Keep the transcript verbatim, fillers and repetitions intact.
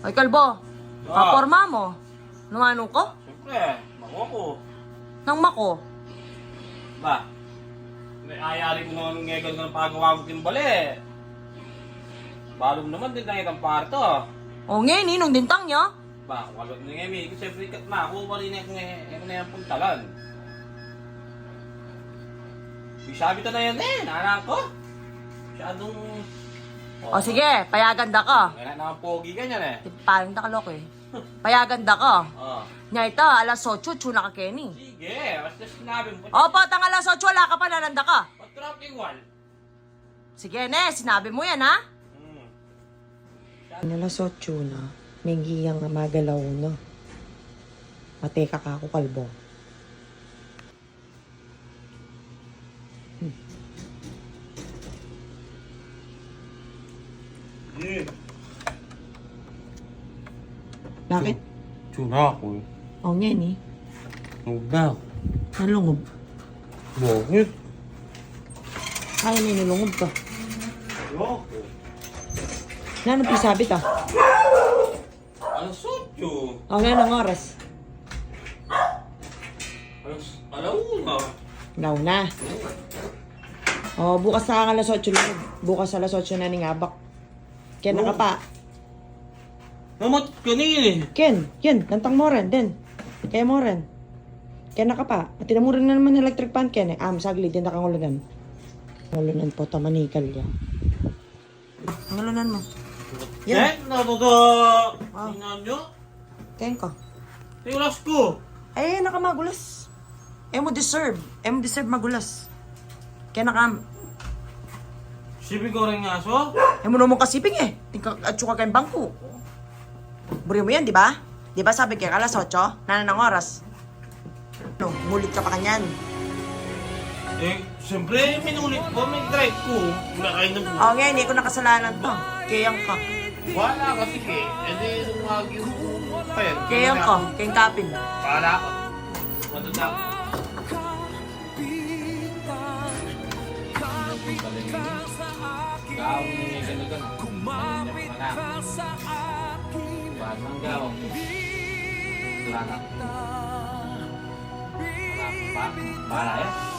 Ay, kalbo. Ah. Paporma mu. Nanu ko? Siyempre, mako ku. Nanu mako? Ba, me ayari ku nung ngegan ku nang pagawa ku king bale. Balu mu naman dintang ya kang parto. O, ngeni, nung dintang ya? Ba, walu na ngeni, siyempre, ikat mako, bali na ku nge, e ku ne yang puntalan. Bisabi ta na yan e, nanang ku. Masyadung... O, sige, payagan da ka. Kaya na pogi ka niyan e. Paling da ka, loko e. Payagan da ka. O. Nya ita, alas otso, atsu na ka keni. Sige, basta sinabi mu. O, potang alas otso, ala ka pa, nananda ka. Patrap igual. Sige ne, sinabi mu yan, ha? Hmm. Alas otso na, mengiyang magalaw na. Mate ka kaku, kalbo. Hmm. Bakit? Atsu na ku e. O, ngeni. Nalungub na ku. Nalungub? Bakit? Ay, nalungub ka. Loko. Nanu pisabi ta? Alas otso. O, nanung oras? Alas, ala una. Ala una. O, bukas na kang alas otso lungub. Bukas alas otso na ning abak. Kena ka pa? Namat kanini? Ken, ken, lantang mu ren, den. Kaya mu ren. Kena ka pa? Atin mu ren naman electric fan, ken e. Am, saglit, den, da kang ulunan. Ulunan, pota manikal ya. Ang ulunan mu. Yan. Ken, natuto. Ah. Tingnan nyo. Ken ka. Tiulas ku. Ay, naka magulas. E mu deserve. E mu deserve magulas. Kaya naka... Siping ku rin nga, so? E mu naman kasiping e. Tingka, atsu ka keng bangku. Buri mu yan, di ba? Di ba sabi ke ka alas otso? Nanung oras? No, ngulit ka pa kanyan. E, siyempre, minulit ku, me-drive ku. Wala kayu na bu- O, ngeni, e ku na kasalanan to. Kayang ka. Wala kasi ke, e di, lumagi ku. Kayang ka, keng kapin. Wala ka. Matanda. Gawa na yung gano'n. Kumapit ka sa akin. Batang gawa. Wala na. Wala pa. Para yan.